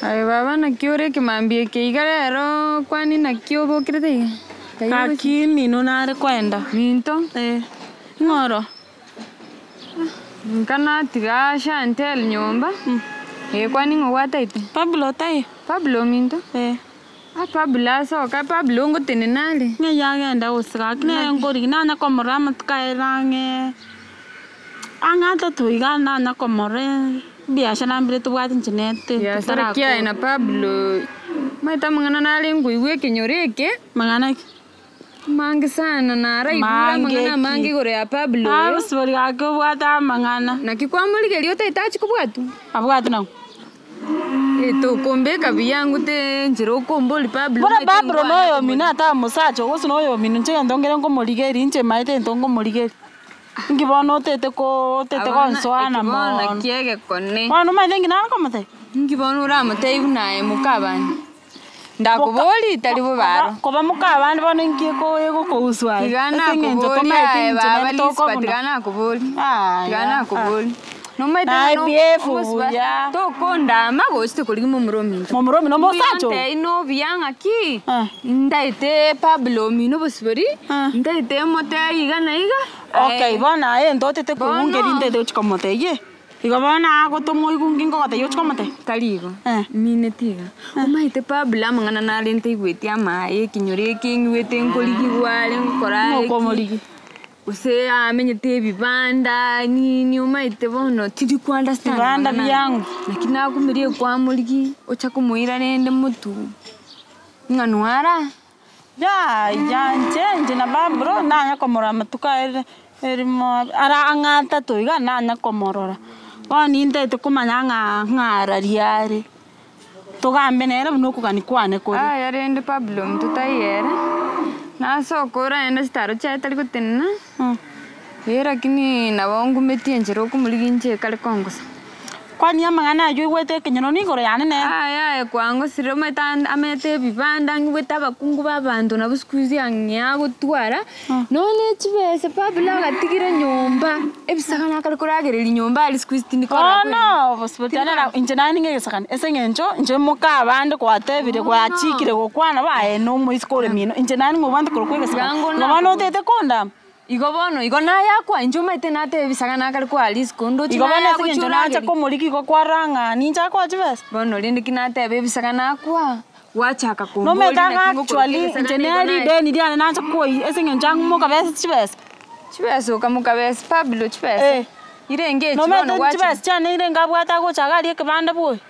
Aye baba naki ore ekemambia eke iga rero kwani naki obokerete iga? Gaki mino nare koenda. Minto? Eh, ng'o oro? Nka natiga Shantel nyomba, eh kwani ng'o gwataete? Pablo taiyo? Pablo ominto? Eh. Ah Pablo asoka, Pablo ngotenena are. Ng'ai agenda gose gaki nere nkorigia nanya komorora amatuko aye ang'e ang'e atato iga nanya komorora ebiashara mbire tobwate inche nere Biasara ki aye na Pablo, omanyete amang'ana nare nkoigwa ekenyoro eke. Mang'ana ki? Amange sana naraigure amang'ana amange igoro ya Pablo oyo. Abasibori gaki obwate amang'ana. Naki kwamorigeria otaete achie kobwatwa? Abwate nang'o? Eh tokombeka buya ngute enchera okombori Pablo Bono omanyete Pablo nkwana noyo komori. omino ataba mosacha oo gose noyo omino inche egento nkere nkomorigeria inche maete egento nkomorigeria. Inki bono otete koo otete Abana gonsoana eki bono mono. naki egekone. Bono omanyete inki nare komotebia? Inki bono oramotebie buna aye mokabani? Ndakoborie tari bobe aro. Koba mokabande bono inki egokohusu aye? Tiga Ase eng'encho nakoborie tomaeti aye inche baba nere Lispa tokobuna. tiga nakoborie, tiga Yaya. nakoborie. Nomaete Naye ng'a no behave omosubati buya. tokondama gochia tokorigi momura ominto. Momura omino omosacha ogo? Mbuya ontebie nobuya ng'aki, Eh. ntaete Pablo omino obosibori, Eh. ntaete motebie iga na iga, Okay, bono aye egento otete Bono. koigwa ntaete gochia komotebia. Igo bono agotoma oigwe nki nkogotebia ochie komotebia? Tari igo, Eh. mineti iga. Omanyete Pablo amang'ana nare ntaigweti amaye ekinyoro eke ng'igwete nkorigigwa are nkokora Ng'o are ki, okomorigia? gose amenyete ebibanda nini omanyete bono tiri ko understand Bibanda mang'ana aya. biang'o? Naki nakumirie kwamorigia, ocha komoira rende motwe, ng'a nwara. Yaya inche inche na Pablo nanya komorora amatuko aye erimo ara ang'e atato iga nanya komorora, bono nintagete komanya ng'a ng'a araria are, togambe nere buna okogania kwane kore. Aya rende Pablo ominto taiyo ere, nasoka oraende chitaro chiaye tari gotenena, eh lakini nabo ngumeti enchera okomorigia inche ekare kongosa. Kwani amang'ana ayio oigwete ekenyoro nigoro yane nere. Aye aye kwangosire omanyete ande amete ebibanda ng'igwete abakungu ba abanto nabo siku hizi ang'ea gotwara, nonya ne chibesa Pablo agatigire nyomba, ebisagane akare koragereria nyomba aria siku hizi tindi korora kweri. Bono obosiboti Tindi nara korora. inche naende niga egesagane ase eng'encho inche moka abande gwatebire gwachikire gokwana bo aye na omoiseke ore mino inche naende nigo obwate korokwa egesagane. Tiga Igo bono ngona otagete kondama. Igo bono, igo nayakwa, inche omanyete natebe ebisaga nakare kwa risiko, ndoche Igo bono naye ase agochia eng'encho nacha orageria. komorigia igo kwarora ng'a ninche akoa chibesa. Bono rende ki nateba ebisaga nakwa, gwachaka komboria Nomanyete naki ang'e ngokorokia actually ebisaga inche nigo nere naye. rideni riane nacha koyia ase eng'encho ang'e mokabesa chibesa. Chibesa okamokabesa Pablo chibesa, Eh. irenge echi bono Nomanyete gwachire. chibesa chiane irenge abwate agocha iga aria ekebanda bwoye.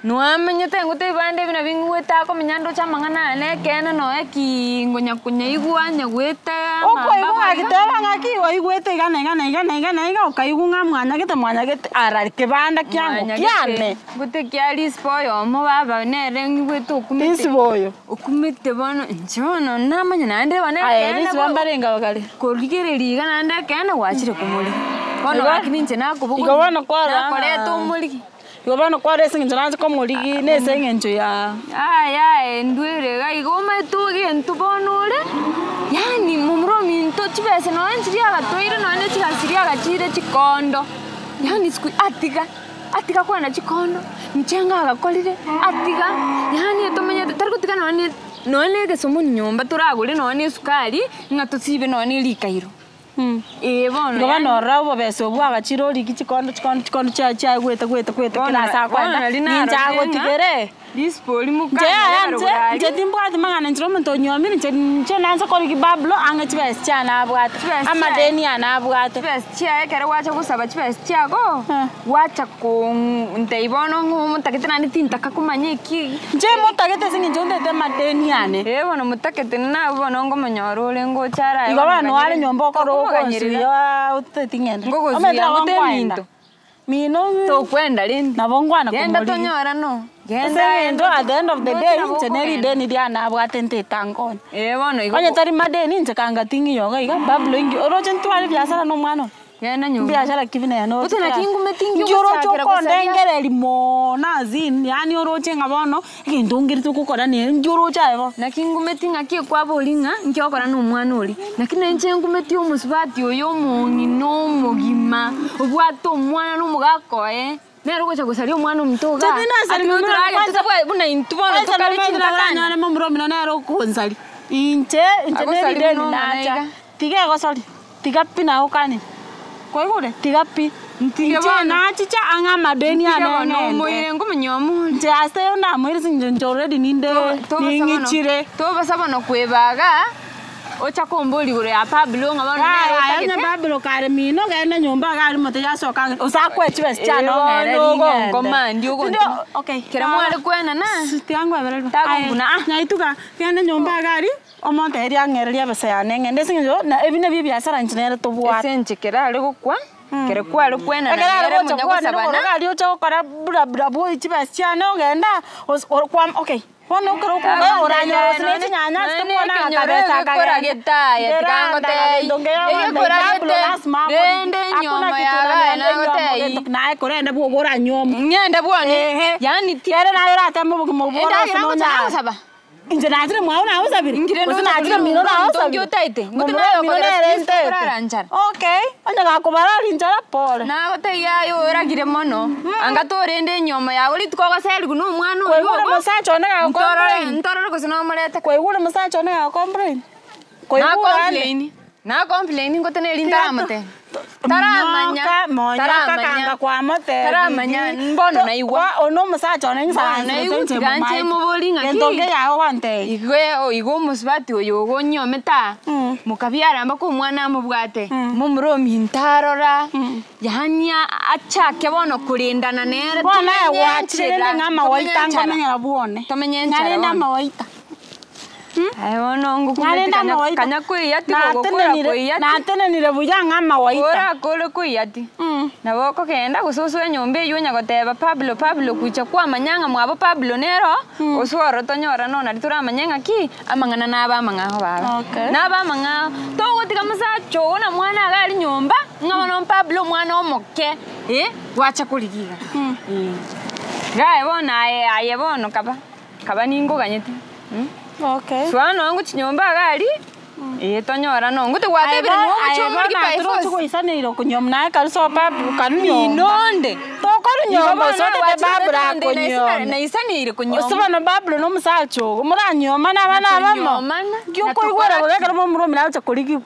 Nwamenyete ngote ebibanda ebi nabio ng'igwete akomenya ndoche amang'ana aya na ekeene nonya ki ngonya konyaigwa anya goeta Okoigwa amambabo ng'aki iga. teba ng'aki oigwete iga na iga na iga na iga na iga okaigwa ng'a mwanyagete mwanyagete ara kebanda kiango kiane. Mwanyagete ngote kia rispo oyomo baba nere ng'igwete okumete Risibo oyo. okumete bono inche bono namanya naende bono Aye ekeene risibo bo mbarenge abwo kare. korigereria iga naende ekeene gwachire komorigia. Bono Igo gaki ninche igo nakobogoria bono kwarora nakoreta ng'a omorigia. Igo bono kware ase eng'encho nache komorigia na ase eng'encho ya. Yaya aye ndwere iga igo omanyete ogento bono ore, yaani momura ominto chibesa nonye nchiria agatoire nonye ne chigasi chiria agachire chikondo, yaani siku atiga, atiga kwana chikondo, mchengo agakorire, atiga, yaani tomenyete tari gotiga nonye ne nonye na egesomoni nyomba toragore nonye na esukari, ng'a tosibe nonye na erikairo. Ee bono Igo bono yaani. ororo obobesa obwo agachire origia chikondo chikondo chikondo chia chiaye goeta goeta goeta Bono kera ase bono akoenda, nari ninche narorire ng'a agotigere. rispo Inche rimokana yaya riare inche, korwa inche aria. timbwati mang'ana inche omonto onyuomire inche inche nanse korigia Pablo ang'e chibesa chiane abwate, Chibesa chiaye. amadeni ane abwate. Chibesa chiaye ekero gwacha gosaba chibesa chiago, Eh. gwacha kontebia bono ng'a omotagete naende tintaka komanya eki. Inche motagete ase eng'encho ntete amadeni ane. Ee bono motakete nabwo bono ngomonyora ore ngocha araye Igo bono bono are nganyerere. nyomba okore Tokomoganyerera. okonsuya oteti ng'ende. Ngogosuya Omanyete nabo ngote nkoenda. eminto. Mino Tokwenda rende. nabo nkwana Genda komorigia. tonyora no. Ase Genda eng'encho at the end of the ndoche day nabo inche nere okogenda. rideni riane abwate ntete ankonye. Ee bono igo Onye tari madeni inche kanga ting'iyo iga iga Pablo inki oroche ntware ebiasara na omwana oyo. Genda nyomba. Mbiashara ki buna eye Gose naki ngumeti Inki inki oroche ogochakera gosaria? okondengereria mono as in yaani oroche ng'a bono egento nkere togokora nere inki oroche aye bono? Naki ngumeti ng'aki ekwaboria ng'a inki ogokora na omwana oria. Naki na inche ngumeti omosubati oyo omong'ina omogima, obwate omwana na omogaka oye. Nere ogocha gosaria omwana ominto igaa, Inche tindasari ati momura otorage kwanza- totabwa buna intwe bono Kwanza tokare nomanyete nabo chintakana. oranyore momura omino nere okonsaria, inche inche Agosari nerideni buna omwana nacha, iga. tiga egosori, tiga pi nagokanire, kwaigure? Tiga pi. Ntige Inche bono. nachicha ang'e amadeni Ntige ane bono ng'ende. omoire nkomonyioma ore. Inche ase eyo namoire ase eng'encho inche already ninde ning'ichire. Tobasa bono kweba igaa, ocha komboria igoro ya Pablo ng'a bono nere Yaya onye otagete. Pablo kare mino genda nyomba iga aria mote yasoka ang'e gose akoe chibesa Ee chiane ong'ere bono ring'ende. ogonkomandi Sindio ogontoma. okay Kera mware kwenana, tiga nkwebereri bo. Tagonkuna, ah. Nyaituga genda nyomba iga aria. Omonto eria ang'ererie ebesa yane ng'ende ase eng'encho na ebi nabio ebiasara inche nere tobwate. Ase inche kere are gokwa, kere kware kwenana Ekero are nere gocha monya kwane gosabana. rigoro aria oche gokora bura bura bwa chibesa chiane ogenda ose oro kwam okay bono ekero okoba oranyora gose ne chinyanya ase Nonye tokwana ekenyoro akabesa egekora akagenda. getaya tiga ngotebie, egekora gete rende enyiomo yagaye nagotebie. Naye korende bwogo oranyuome. Ng'ende bwone, Ehe. yaani ti Ere naye orateme obogima obwo endagera orase ngocha nonyare. nagosaba. Inche nachire mwao nagosabire, Ingire gose ndoche nachire korigia mino omonto onge nagosabire? otaete, ngote Momura naye omino okogera nere sijui ntaete. tokorara nchara. Okay, onye gakobarari nchara pole. Nagotebia aye oragire mono, anga torende enyiomo yago rituko ogoserigwa na omwana oywo Kwaigure obo, mosacha one ntorore gagocomplain? ntorore gose nomorete. Kwaigure mosacha one gagocomplain? Kwaigure ande? Nacomplain, nacomplain ngote neri ntaramotebia. Taramanya, Monyoka, monyoka taramanya, kanga kwamotebirie. taramanya, mbono naigwa. Kwa one omosacha one Bono ngisaranserete naigwa inche tiga nche momaete. mobori ng'aki. Gento nke yago gwantebia. Igo igo omosubati oyo igo onyiomete aa, mokabiara mpaka omwana amobwate, momura ominto arora, yaani achake bono korendana nere Bono aye tomenye gwachire rende enchera, ng'a tomenye amawaita enchara. nkomenyera bwone. Tomenye Ng'a enchara rende bono. amawaita. Aye bono Ng'a rende ngokumeti kanya amawaita. kanya koiyati gogokora Natenenire koiyati. natenenire buya ng'a amawaita. Orakore koiyati. Nabo okogenda gose osoe enyomba eywo onya goteba Pablo Pablo gocha kwamanya ng'a mwabo Pablo nero, osoe ororo tonyora no nari toramanye ng'aki, amang'ana nabe amang'ao baba. Okay. Nabe amang'ao, togotiga mosacha ogo na mwana iga aria nyomba, ng'a bono Pablo omwana omoke, eh, gwacha korigia iga. Iga aye bono aye aye bono kaba, kaba ningoganyete. Okay. Soa nonye ngochia nyomba iga aria, eh tonyora nonye ngote gwatebire Aye noo omochie omorigi by bono force. goisaneire okonywa naye karu so Pablo karu nyomba. Inonde. Tokoru Igo nyomba bono osotete Pablo gwachire akonyuome. naisaneire Ose konyuoma. bono Pablo na omosacha ogo, moranyuomane abana abamo? Natonyuomana, Nki okoigwera natokora bobe ekero momura omino agocha korigigwa?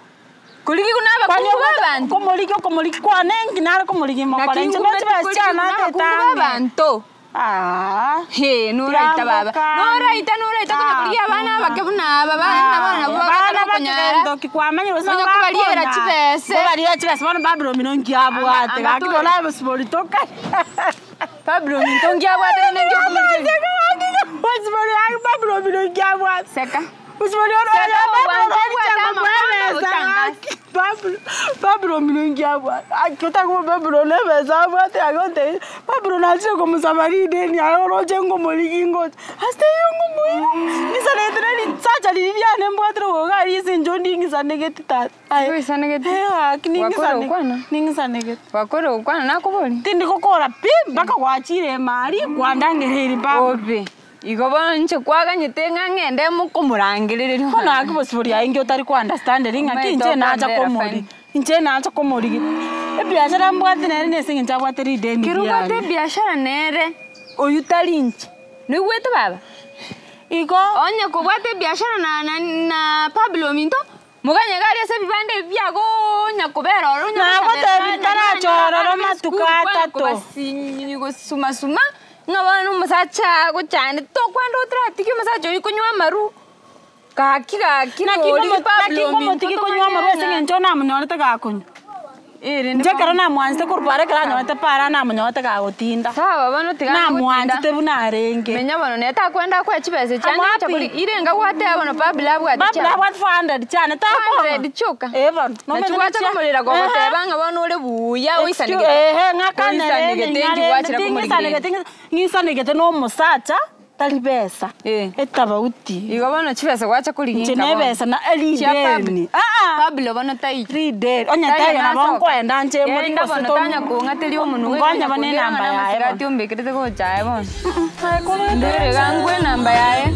Korigigwa na abakungu ba abanto. Komorigia okomorigia kwane nki nare komorigia mokore Naki inche ngumeti nochibesa korigigwa chiane na atete abakungu ba ang'e. abanto. Aah. Hee, noraita baba. Tiga Noraita noraita konya korigia abana abake buna aba bana bono nabo Abana bagotaka bake konyara. gento ki kwamanyire gose Onya kobariera bakonyara. chibese. Kobariera chibese bono Pablo omino nki abwate Anga- gaki anga norabe bosibori tokari. Pablo ominto nki abwate rende nki okomorigereria? Bosibori gaki Pablo omino nki abwate. Seka. Bosibori oro Seka Pablo obwancha orari obwate chama amakondo bwebesa otangase. gaki. Pablo, Pablo omino nki abwate? Aki otakoba Pablo na ebesa abwate agotebi, Pablo nachire komosaba rideni aye oroche ngomorigia ngocha, ase taiyo ngomoira, ng'isanegete na risacha riria riane mbwatire goka iga aria ase inche nding'isanegeti tata aye. Oisanegete? Eh gaki Gwakora ning'isanegete, gokwana? ning'isanegete. Gwakora gokwana nakoboria? Tindi gokora pi, mpaka gwachire ime aria, kwandangereiri Pablo. Obe. Igo bono inche kwaganyete ng'a ng'ende mokomorangereria. Bono gaki bosibori aye inki otari ko understanderi ng'aki Omanyete inche nacha okombera komori, fine. inche nacha komorigi. Ebiashara mbwate nere na ase eng'encho abwate rideni Kero obwate riane. ebiashara nere, oywo tari inche. Noigwete baba? Igo. Onye kobwate ebiashara na na na Pablo ominto, Moganye iga aria ase ebibanda ebi biagonya kobera ororo onye Nagotebirie taracha ororo matuko atato. Gosuma suma ng'a bono omosacha agochandete tokwenda otaratigia omosacha oyio konywa amaru gaki gaki Naki tori nkomo- Pablo naki ominto nkomotigia konywa amaru ase tomanye ng'a eng'encho namonyorete gakonywa. Erende Inche ekero bono. namwanchete korwa para ekero anyorete para namonyorete gagotinda. Sawa bono tiga ngotinda. Namwanchete buna arenge. Menya bono nere takwenda akoe chibesa echi ande Amwapi? gocha kori irenga gwateba bono Pablo abwate Pablo chiago. abwate 400 chiane takong'a. 400 chioka. Eh bono. Nachi gwacha komorera gogoteba ng'a bono ore buya oisanegete. Ehe ng'akane rende Oisanegete ng'a inki rende gwachera komorigereria. ting'isanegeti ng'isanegete na omosacha tari besa. Eh. Etabauti. Igo bono chibesa gwacha korigia Inche inka na bono. ebesa na Chia Pablo. erideni. Aa. Pablo bono taiyo. Rideni. Onye Taiyo taiyo nabo nasoka. nkoenda nche mori Genda gose bono tom- tanya kong'ateria omonwe Nkonya bono enamba yaye amasigati bono. ombekerete gocha aye bono. Ndore iga nkwe enamba yaye.